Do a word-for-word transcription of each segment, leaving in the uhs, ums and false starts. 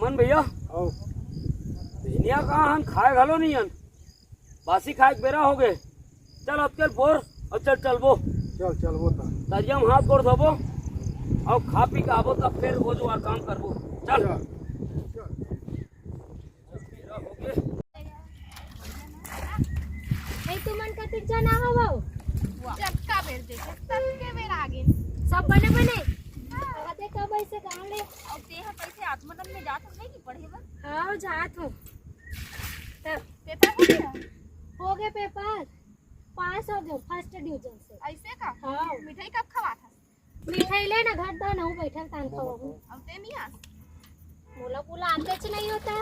हन भैया, आओ। बहिनिया कहाँ हन? खाए घलो नहीं हन, बासी खाए के बेरा हो गए। चल अतके ल बोर अउ चल चलबो। चल चलबो त। तरिया म हाथ गोड़ धोबो अउ खा पी के आबो, तब फिर वो जो काम करबो। चल। चल। ए, तुमन कतिक जना हवव? जतका बेर देखे, सबके बेर आगे। सब बने बने? हाँ। आते कब ऐसे गाँव ले? अउ ते ह कैसे आत्मदन में जात हस नहीं कि पढ़े बर? हाँ, जात हूँ। तब पेपर हो गया? हो गया पेपर, पास हो गया फर्स्ट डिवीजन से। ऐसे का? हाँ। मिठाई कब खवात हस? मिठाई ले ना, घर दा ना, बैठल तान खाओ। अब ते नहीं आस। मोला बुलाते च नहीं होता।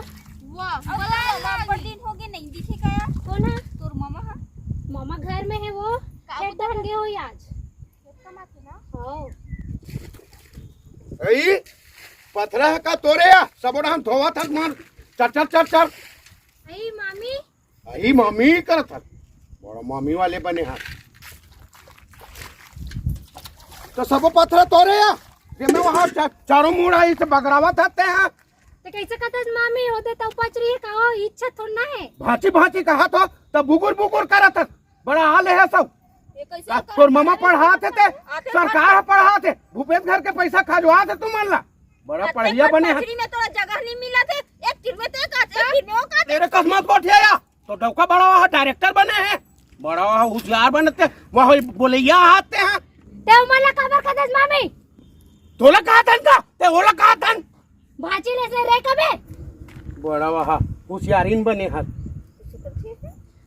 वाह, अउ बोला काल ना, बड़ दिन हो गए, नहीं दिखे का? कौन है? तोर मामा है। मामा घर में है वो, का खेत बोलता धान है? गए हो आज। खेत कमाथे ना? हाँ। ए, पथरा है का तोरे या? सबो डहान धोवा थक मन। चल, चल, चल, चल। ए, मामी, अही मामी करत हस, बड़ा मामी वाले बने हस। त सबो पथरा तोरे या, जे मैं वहाँ चा-, चारों मुड़ा इसे बगरावत हते हैं। त कैसे कहत हस मामी, होते त पचरी है, कहो इच्छा थोड़ा ना है। भांची भांची कहा तो, तब बुगुर बुगुर करत हस, बड़ा हाल है सब। ये कैसे आ, करत तोर मामा है? पढ़ात हे ते, आते सरकार पढ़- ह पढ़ात हे, भूपेश घर के पैसा खजवात हे तुमन ला, बड़ा आते पढ़िया पढ़ बने हस। पचरी में तोरा जगह नहीं मिलत हे, एक दिन में ते का, एक दिन में वो का। तेरे कसमत गोठिया या, तो डौका बड़ा वहाँ डायरेक्टर बने हैं, बड़ा वहाँ होशियार बनते, वहाँ बोलैया आते हैं। ते उमर ला काबर कहत हस मामी? तोला कहा थन का? ते ओला कहा थन? भांची ले से रे कबे? बड़ा वहाँ होशियारीन बने हस।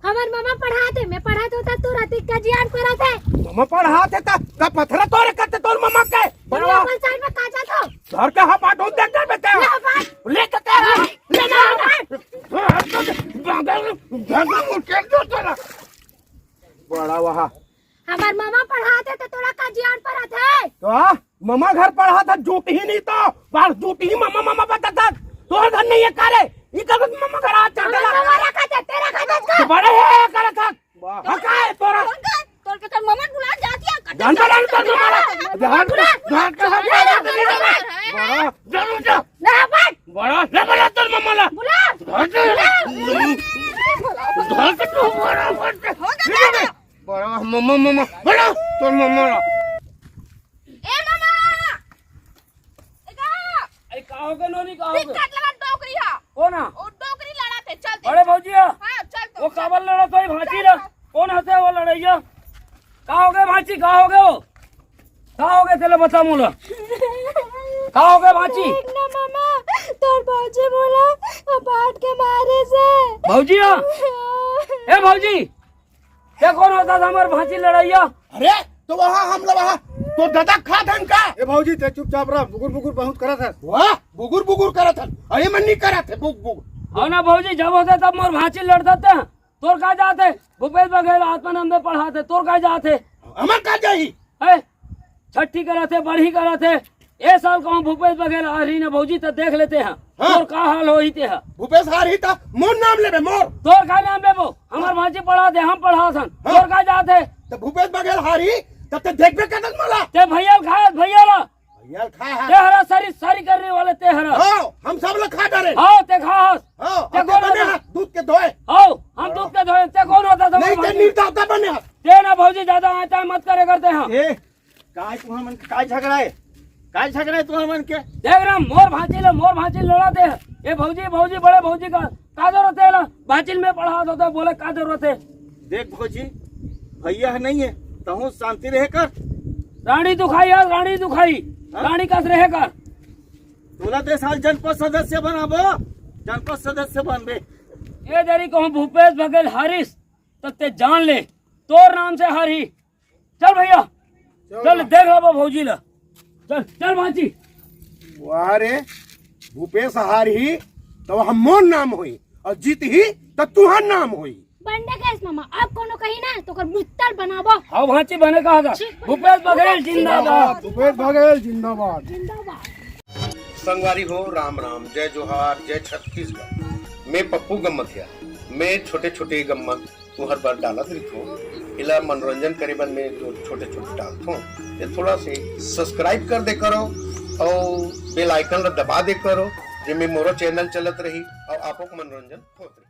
हमर मामा पढ़ात हे, मैं पढ़ात होता तो राती का जियान परत हे। मामा पढ़ात हे ता, का पथरा तोरे करते तोर मामा के? बड़ा वहाँ अपन साइड में काचा तो। घर के हपाट होत देख डर बेटा। ले हपाट। ले तो तेरा, ले ना हपाट। घर का मुकेश दो तेरा। बड़ा वहा। हमार मामा पढ़ात हे तो तोरा का जियान परत हे? तो हाँ, मामा घर पढ़ात हे, जूट ही नहीं तो, बाहर जूट ही मामा, मामा बताता। तोर घर नहीं है का रे? ई कर मामा घर आ चल हमार देला। मामा रखा थे, तेरा खाता का? तो बड़े है, करत हे। वाह। हाँ, का है तोरा? तोर का? तोर के तोर मम्मा बुला जाती है, कटे जान बड़ा जाती है। तोर मम्मा ला। जान, जान के हम ले, ले, ले, ले। बड़ा, जरूर जा। ले, अपन। बड़ा, ले, बड़ा तोर मम्मा ला। बुला। घर से, बुला। घर से तू बड़ा, बड़ा। हो गया, ले, ले। बड़ा, मम्मा, मम्मा, बड़ा तोर मम्मा ला। ए मम्मा। ए का? अरे का हो गए नोनी, का हो गए? टिकट लगा डोकरी हा। कौन हा? ओ डोकरी लड़ा थे, चल दे। अरे भौजी हा। हाँ, चल तो, वो चल। काबर लड़ा तो भांची चल, ला? चल। कौन हसे वो लड़ैया? का हो गए भांची, का हो गए वो? का हो गए तेला बता मोला? का हो गए भांची? देख ना मामा, तोर भौजी मोला अपाट के मारे से। भौजी हा? ए भौजी, ते कौन होता था हमार भांची लड़ैया? अरे, तो वहाँ हम लोग वहाँ तो दादा खा धन का। ए भौजी, ते चुपचाप रह, बुगुर बुगुर बहुत करत है। वाह, बुगुर बुगुर करत है। अरे मन नहीं करत है, बुग बुग। हाँ ना भौजी, जब होते तब मोर भांची लड़त हे। तोर का जात हे? भूपेश बघेल आत्मानंद में पढ़ात हे, तोर का जात हे? हमर का जाही? है, छठी करत हे, बरही करत हे। ए साल कहूँ भूपेश बघेल आ रही ना भौजी, त देख लेते हैं। हाँ। तोर का हाल होही ते हा। भूपेश हारही त मोर नाम लेबे, मोर। तोर का नाम लेबो? हमार भांची पढ़ात हे, हम पढ़ात हन। हाँ। तोर का जात हे? त भूपेश बघेल हारही, तब ते देखबे करत मोला। ते भैया ल खाए, भैया ला। भैया ल खाए हा। ते हरा सारी, सारी करने वाले ते हरा। हाँ, हम सब लोग खा डारे। हाँ, ते खा हस। हाँ, ते अब कौन बने होता? हा, दूध के धोए। हाँ, हम हाँ। दूध के धोए, ते कौन होता था नहीं, वो ते भांची? नीता होता बने हा। ते ना भौजी ज्यादा आय ताय मत करे करते हैं। ए, काय तुम्हार मन के काय झगड़ा है? काय झगड़ा है तुम्हार मन के? देख रहा, मोर भांची ले, मोर भांची लड़ात हे। ए भौजी, भौजी, बड़े भौजी का, का जरूरत हे ला? भांची ल मैं पढ़ात होता, बोले का जरूरत हे? देख भौजी, भैया है नहीं है, तहूँ शांति रहे कर। रानी दुखाई आज, रानी दुखाई, हाँ? रानी कस रहे कर। तोला ते साल जनपद सदस्य बनाबो, जनपद सदस्य बनबे। ए दरी कहूँ भूपेश बघेल हारिस, त ते जान ले, तोर नाम से हारही। चल भैया, चल चल। देख लेबो भौजी ला। चल, चल भांची। वाह रे, भूपेश हारही त हम मोर नाम होई अउ जीतही त तुहार नाम होई। बंडे गैस मामा, अब कोनो कही ना त ओकर मुत्तल बनाबो। हाँ भांची बने कहा था। भूपेश बघेल जिंदाबाद। भूपेश बघेल जिंदाबाद। जिंदाबाद। संगवारी हो, राम राम, जय जोहार, जय छत्तीसगढ़। मैं पप्पू गम्मतिया। मैं छोटे छोटे गम्मत तुहर बर डालत रहिथों। एला मनोरंजन करे बर मैं जो छोटे-छोटे डालथों, ये थोड़ा से subscribe कर दे करो अउ bell icon ला दबा दे करो, जेमे मोरो चैनल चलत रही और आपो के मनोरंजन होत रही।